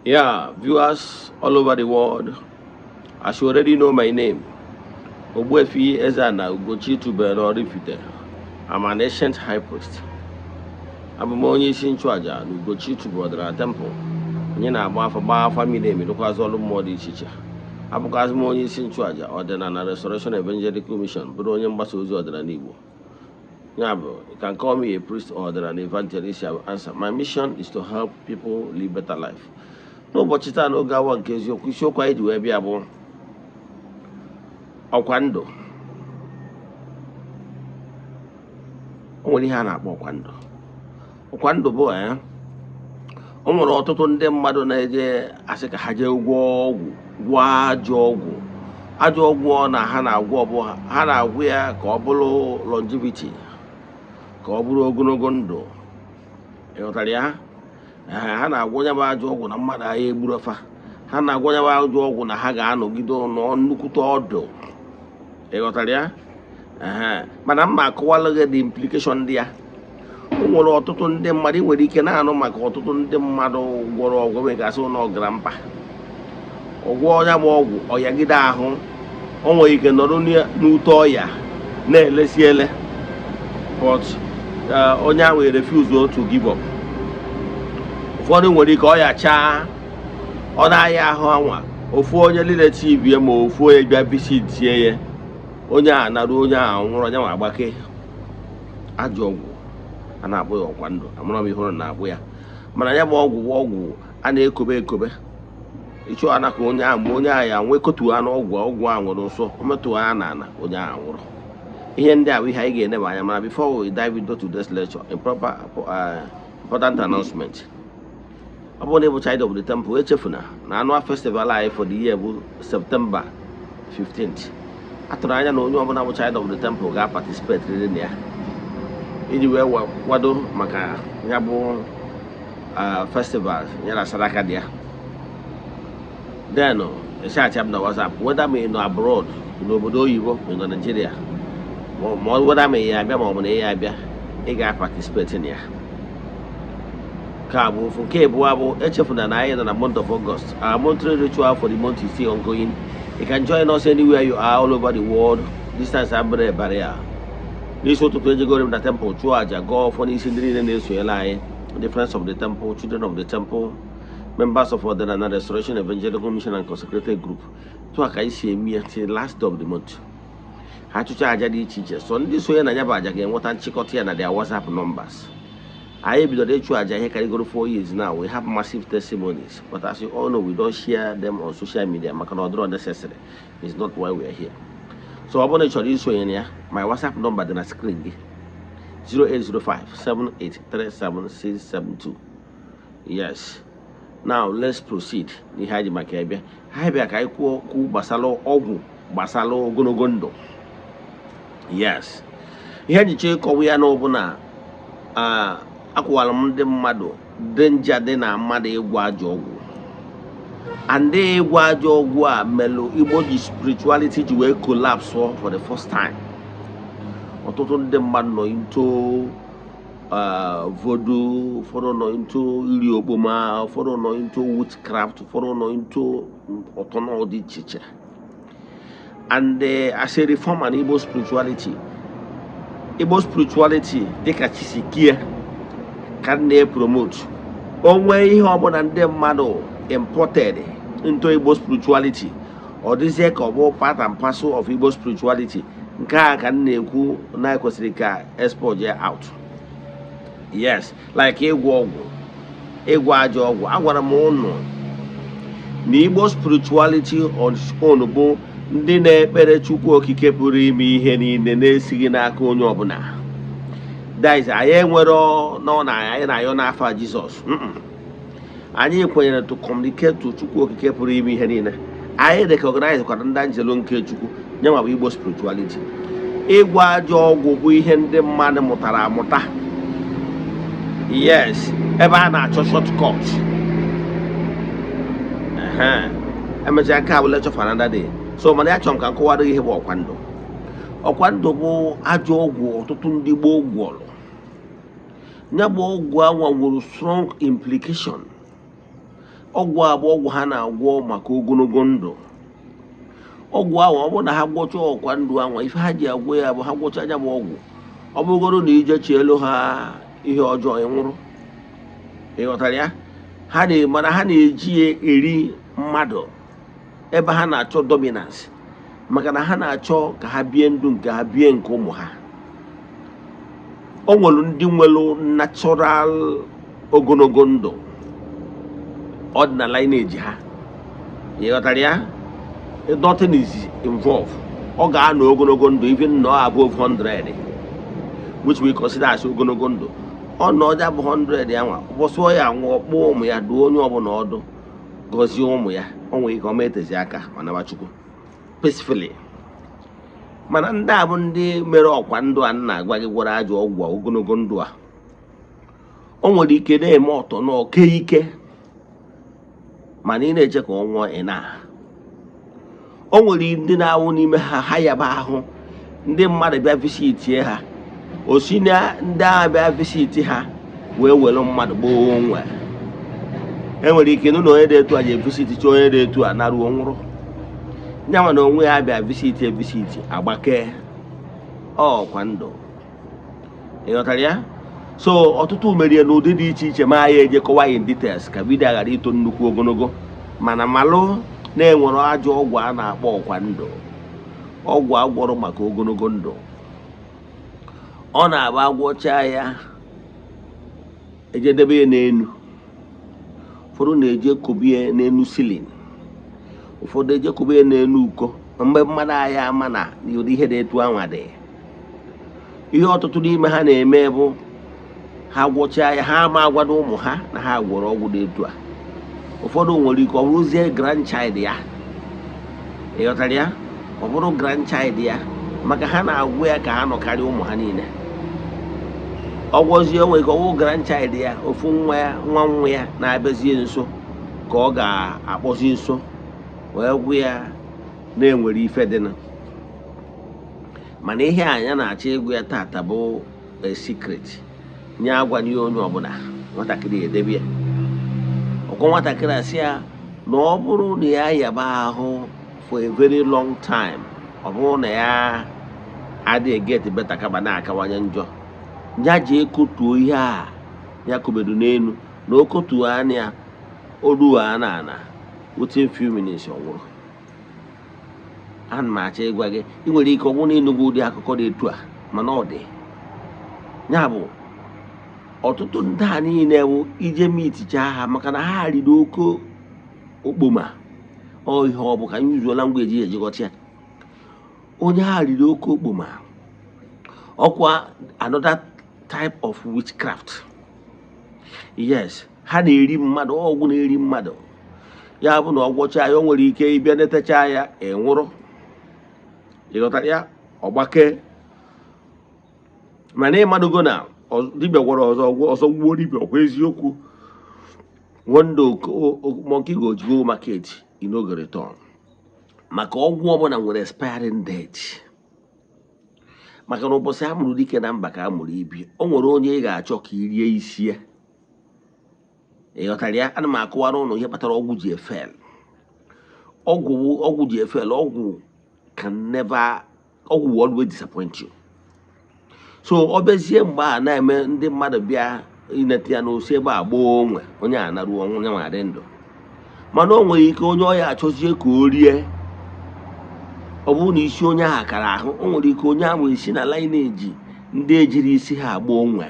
Yeah, viewers all over the world, as you already know my name, Ogbuefi Eze-Ana Ugochi tubelu Oraifite. I'm an ancient high priest. Abụ m onye isi nchụaja na Ugochi tubelu temple. Anyị na-agba afa, gbaa afa miri emi, rụkwazị ọrụ mmụọ dị iche iche. Abụkwazị m onye isi nchụaja Ọdịnala Restoration Evangelical Mission, bụrụ onye mgbasa ozi ọdịnala Igbo. Ya bụ, you can call me a priest or an evangelist, I will answer. My mission is to help people live better life. N'ụbọchị taa, n'oge awa nke eziokwu, isiokwu anyị ji wee bịa bụ ọkwa ndụ. O nwere ihe a na-akpọ ọkwa ndụ. Ọkwa ndụ bụ o nwere ọtụtụ ndị mmadụ na-eje asị ka ha jee gwọọ ọgwụ, gwọọ ajọ ọgwụ. Ajọ ọgwụ ọ na ha na-agwọ bụ ha na-agwụ ya ka ọ bụrụ longevity, ka ọ bụrụ ogologo ndụ. Ịghọtara ya? Ha na-agwọ ya bụ ajọ ọgwụ na mmadụ agha egburu fa. Ha na-agwọ ya bụ ajọ ọgwụ na ha ga-anọgide nọ nnukwute ọdụ. Ịghọtara ya? Ee, mana mma akọwalụ gị the implication dị ya. O nwere ọtụtụ ndị mmadụ ị nwere ike na-anụ maka ọtụtụ ndị mmadụ gwọrọ ọgwụ nwere gasị ụlọ grandpa ọgwụ ọnya bụ ọgwụ ọyagide ahụ. O nwere ike nọrọ n'ute ọya na-elesi ele, but onye ahụ refuse to give up. Ụfọdụ nwere ike ọya chaa, ọ na-aya ahụ anwa, ofu onye relative ya ma ofu onye bịa visitie ya, onye a narụ, onye a nwụrụ, onye nwa agbake. Ajọ ọgwụ a na-akpọ ya ọkwa ndụ. Amara m ihe ụrụ na-akpụ ya, mana ya bụ ọgwụ bụ ọgwụ a na-ekobe ekobe ịchụ ana ka onye ahụ, mgbe onye ahụ ya nwee kotu anụ ọgwụ, ọgwụ ahụ nwere nsọ, o metụ ya n'ala, onye ahụ nwụrụ. Ihe ndị a bụ ihe anyị ga-eneba anya. Mana before we dive into today's lecture, a proper important announcement. Ọ bụrụ na ị bụ child of the temple, echefuna na annual festival anyị for the year bụ September 15th. A tụrụ anya na onye ọbụla bụ child of the temple ga-participate riri na ya iji wee kwado maka ya bụ festival ya na saraka dị ya. Then chat m na WhatsApp, whether ma ị nọ abroad, n'obodo oyibo, ma ị nọ Nigeria, ma ọ whether ma ị ya abịa ma ọ bụ na ị ya abịa, ị ga-participate na ya. Nke a bụ ofu. Nke abụọ bụ, echefuna na anyị nọ na month of August. Our monthly ritual for the month is still ongoing. You can join us anywhere you are all over the world. Distance abụrụ a barrier. N'isi ụtụtụ, ejegoro m na temple chụọ àjà, gọọ ọfọ n'isi ndị niile na-esonyere anyị, the friends of the temple, children of the temple, members of Ọdịnala Restoration Evangelical Mission and consecrated group. Tụ a ka anyị si eme ya till last day of the month. Ha chụcha àjà dị iche iche, so ndị sonye na ya bụ àjà ga-enweta nchịkọta ya na their WhatsApp numbers. Anyị bidoro ịchụ àjà ihe karịgoro 4 years now. We have massive testimonies, but as you all know, we don't share them on social media maka na ọ dịrọ necessary. It's not why we are here. So ọ bụrụ na ị chọrọ isonye na ya, my WhatsApp number dị na screen gị, 08057837672. Yes, now let's proceed n'ihe anyị ji maka ya bịa. Ha bịa ka anyị kwuo okwu gbasara ọgwụ, gbasara ogologo ndụ. Yes, ihe njicha ịkọwa ya n'ọbụ na akwụwara m ndị mmadụ danger dị na mmadụ ịgwọ ajọ ọgwụ, and ịgwọ ajọ ọgwụ a melụ Igbo ji spirituality ji wee collapse for the first time. Ọtụtụ ndị mmadụ nọ into voodoo, ụfọdụ nọ into iri okpoma, ụfọdụ nọ into witchcraft, ụfọdụ nọ into ọtọnọ dị iche iche. And as a reformer na Igbo spirituality, Igbo spirituality dịka Chisikie ka m na-epromote, onwe ihe ọbụla ndị mmadụ imported into Igbo spirituality, ọ dịzie ka ọ bụ part and parcel of Igbo spirituality, nke a ka m na-ekwu na ekwesịrị ka export ya out. Yes, like ịgwọ ọgwụ, ịgwọ ajọ ọgwụ. Agwara m ụnụ na Igbo spirituality on its own bụ ndị na-ekpere Chukwu Okike pụrụ ime ihe niile na-esighị n'aka onye ọbụla. That is, anyị enwero nọ na anyị na-ayọ n'afọ Jizọs. Anyị kwenyere to communicate to Chukwu Okike pụrụ ime ihe niile. Anyị recognize kwara ndị anjelu nke Chukwu nyenwa bụ Igbo spirituality. Ịgwọ ajọ ọgwụ bụ ihe ndị mmadụ mụtara amụta. Yes, ebe a na-achọ shortcut. Ehe, emechaa, nke a bụ lecture for another day. So mana ya chọrọ m ka m kọwara gị ihe bụ ọkwa ndụ. Ọkwa ndụ bụ ajọ ọgwụ ọtụtụ ndị gboo gwọrọ. Ya bụ ọgwụ anwa nwere strong implication. Ọgwụ a bụ ọgwụ ha na-agwọ maka ogologo ndụ. Ọgwụ ahụ, ọ bụrụ na ha gwọchaa ọkwa ndụ ahụ, ife ha ji agwọ ya bụ ha gwọcha anya bụ ọgwụ, ọ bụrụgoro na ije chielu ha ihe ọjọọ, ị nwụrụ. Ị ghọtara ya? Ha na mana ha na-eji ya eri mmadụ ebe ha na-achọ dominance, maka na ha na-achọ ka ha bie ndụ nke ha, bie nke ụmụ ha. O nwere ndị nwere natural ogologo ndụ, ọ dị na lineage ha. Ị ghọtara ya? Nothing is involved. Ọ ga-anọ ogologo ndụ even nọ above 100, which we consider as ogologo ndụ. Ọ nọ ọja bụ 100 ya nwa, ụbọchị ya nwụọ, kpụọ ụmụ ya, duo onye ọbụla ọdụ, gọzie ụmụ ya. O nwere ike ọma etezi aka ma naba Chukwu peacefully. Mana ndị a bụ ndị mere ọkwa ndụ a na-agwa gị, gwara ajọ ọgwụ a, ogologo ndụ a, o nwere ike na-eme ọtọ na oke ike, mana ị na-eche ka ọ nwụọ. Ị na o nwere ndị na-awụ n'ime ha, ha yaba ahụ, ndị mmadụ bịa visitie ha, o si na ndị agha bịa visit ha wee were mmadụ gboo onwe. Enwere ike nụ na onye dị etu a ji evisit chi onye dị etu a naruo nwụrụ nyanwa na onwe ya bịa visit, evisit agbakee ọkwa ndụ. Ị ghọtara ya? So ọtụtụ merie n'ụdị dị iche iche, ma ya eje kọwa in details ka video ghara ito nnukwu ogologo. Mana malụ na-enwere ajọ ọgwụ a na-akpọ ọkwa ndụ, ọgwụ agwọrọ maka ogologo ndụ. Ọ na-aba agwọchaa ya, ejedebe ya n'enu. Ụfọdụ na-eje kobe ya n'enu ceiling, ụfọdụ eje kobe ya n'enu uko. Mgbe mmadụ agha ama na ụdị ihe dị etu anwa dị, ihe ọtụtụ n'ime ha na-eme bụ ha gwọchaa ya, ha ama agwado ụmụ ha na ha gwọrọ ọgwụ dị etu a. Ụfọdụ nwere ike ọ bụrụzie grandchild ya. Ị ghọtara ya? Ọ bụrụ grandchild ya, maka ha na-agwụ ya ka ha nọkarị ụmụ ha niile. Ọ gwọzie, o nwere ike ọ bụrụ grandchild ya, ofu nwa ya, nwa nwa ya na-abịazie nso ka ọ ga-akpọzi nso wee gwụ ya na-enwere ife dịnụ. Mana ihe anya na-achọ ịgwụ ya tata bụ a secret nye agwana ya onye ọbụla. Nwatakịrị edebe ya ọkwa. Nwatakịrị asị ya na ọ bụrụ na ya yaba ahụ for a very long time, ọ bụrụ na ya adịghị get better kama na-akawanye njọ, ya ji ekotuo ihe a ya kobedo n'elu, na o kotuo anya ya, o ruo ana ana, within few minutes ọ nwụrụ. Ana m achọ ịgwa gị, ị nwere ike ọ bụrụ na ịnụgo ụdị akụkọ dị etu a, mana ọ dị ya bụ ọtụtụ ndị a niile bụ ije miticha ha, maka na ha riri oke okpoma. Ọ ihe ọ bụ ka anyị yuzuola ngwa eji ejikọta ya. Onye ha riri oke okpoma, ọkwa another type of witchcraft. Yes, ha na-eri mmadụ, ọgwụ na-eri mmadụ. Ya bụ na ọ gwọchaa ya, o nwere ike ịbịa netecha ya, ị nwụrụ. Ị ghọtara ya? Ọgbake. Mana ịmadụgo na dibịa gwọrọ ọzọ ọzọ gbuo dibịa. Ọkwa eziokwu? One day monkey go go market, e no go return. Maka ọgwụ ọbụla nwere expiring date, maka na ụbọchị a mụrụ dike na mba ka a mụrụ ibi. O nwere onye ị ga-achọ ka ị rie isi ya. Ị ghọtara ya? Ana m akọwara ụnụ ihe kpatara ọgwụ ji efail. Ọgwụ ji efail. Ọgwụ can never, ọgwụ will always disappoint you. So ọ bịazie mgbe a na-eme ndị mmadụ bịa ineta ya n'osi ebe a gboo onwe onye a naruo ọnwụ ya ma dị ndụ. Mana o nwere ike onye ọya achọzie ka o rie, ọ bụrụ na isi onye ahụ kara ahụ, o nwere ike onye ahụ esi na lineage ndị ejiri isi ha agba onwe,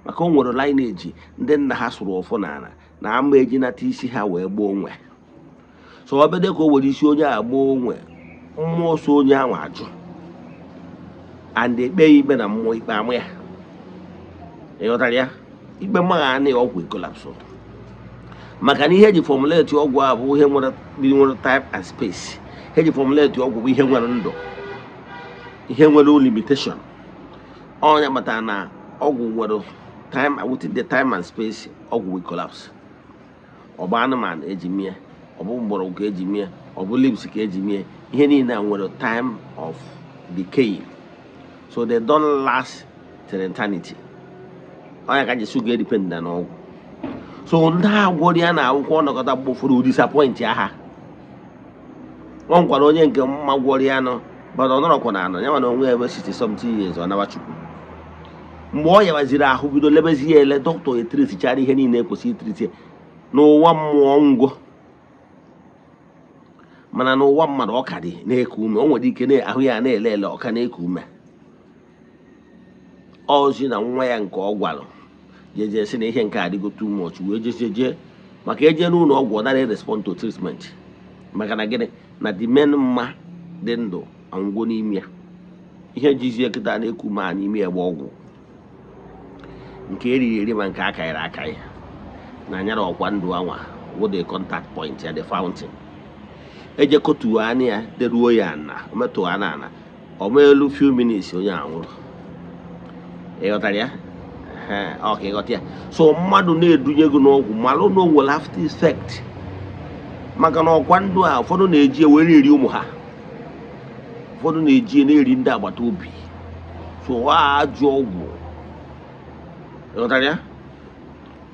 maka o nwere lineage ndị nna ha sụrụ ụfụ n'ala na ama ejinata isi ha wee gbaa onwe. So ọ bịa ka o were isi onye a gbaa onwe, mmụọ so onye ahụ ajụ and ekpe ya ikpe na mmụọ, ikpe ama ya. Ị ghọtara ya? Ikpe mmagha anaghị ọgwụ ecollapse, maka na ihe eji formulate ọgwụ a bụ ihe nwere time and space. Ihe eji formulate ọgwụ bụ ihe nwere ndụ, ihe nwere limitation. Ọnya matara na ọgwụ nwere time, within the time and space ọgwụ will collapse. Ọ bụ anụmanụ eji mie, ọ bụ mgbọrọgwụ ka eji mie, ọ bụ leaves ka eji mie, ihe niile a nwere time of decaying, so they don't last till eternity. Ọnya ka ji sugar depend na ọgwụ. So ndị agwọrọ ya na akwụkwọ ọnọkọta mgbe ụfọdụ disappoint ha. Ọ nkwara onye nke mma gwọrọ ya nọ, but ọ nọrọkwa na anọ ya mana onwe ya ebe 60 something years ọ nawa Chukwu. Mgbe ọ yawaziri ahụ, bido lebezi ya ele, dọkịta etritichara ihe niile ekwesịrị itriti n'ụwa mmụọ ngwo, mana n'ụwa mmadụ ọ ka dị na-eku ume. O nwere ike ahụ ya na-ele ele, ọ ka na-eku ume. Ọzi na nwa ya nke ọ gwara jeje sị na ihe nke adịgo too much, wee jezie jee maka eje n'ụlọ ọgwụ, ọ nara respond to treatment. Maka na gịnị? Na the main mma dị ndụ anwụgo n'ime ya. Ihe jizie kịta na-eku ume a n'ime ya bụ ọgwụ nke eriri eri ma nke akanyere akanye na anyara ọkwa ndụ anwa wụ the contact point ya, the fountain. Eje kotuo anya ya, deruo ya na metụ ana ana ọma elu few minutes, onye a nwụrụ. Ịghọtara ya? Ehe, ọ ka ịghọta ya. So mmadụ na-edunye gị n'ọgwụ, malụ na o nwere after effect, maka na ọkwa ndụ a, ụfọdụ na-eji ewere eri ụmụ ha, ụfọdụ na-eji na-eri ndị agbata obi. So ọ ajọ ọgwụ, ịghọtara ya?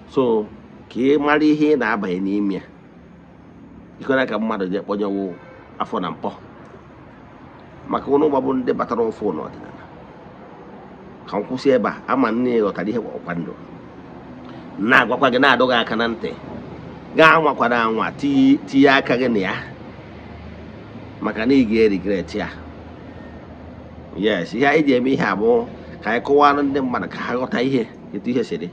So ka ị mara ihe ị na-abanye n'ime ya. Ikwere ka mmadụ jee kpọnyewo afọ na mpọ maka ụnụ gbabụ ndị batara ụfụ n'ọdịnala. Ka m kwụsị ebe a. Ama nne ya ghọtara ihe ọkwa ndụ na-agwakwa gị, na-adọ gị aka na ntị, gaa anwakwara anwa tinye aka gị na ya, maka na ị ga-erigret ya. Yes, ihe anyị ji eme ihe a bụ ka anyị kọwara ndị mmadụ ka ha ghọta ihe etu ihe si dị.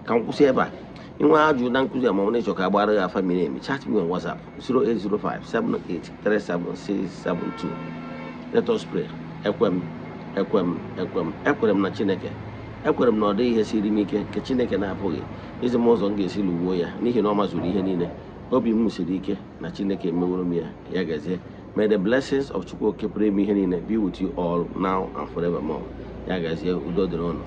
Ka m kwụsị ebe a. Inwe ajụ na nkụzi ma ọ na ịchọ ka agbara gị afa miri emi, chat me on WhatsApp 08057837672. Let us pray. Ekwe m, ekwe m, ekwe m, ekwere m na Chineke. Ekwere m na ọ dịghị ihe siri m ike nke Chineke na-apụghị izi m ụzọ m ga-esi lụgbuo ya, n'ihi na ọ mazuru ihe niile. Obi m siri ike na Chineke emeworo m ya. Ya gazie. May the blessings of Chukwu Oke pụrụ ime ihe niile be with you all now and forevermore. Ya gazie, udo dịrị ụnụ.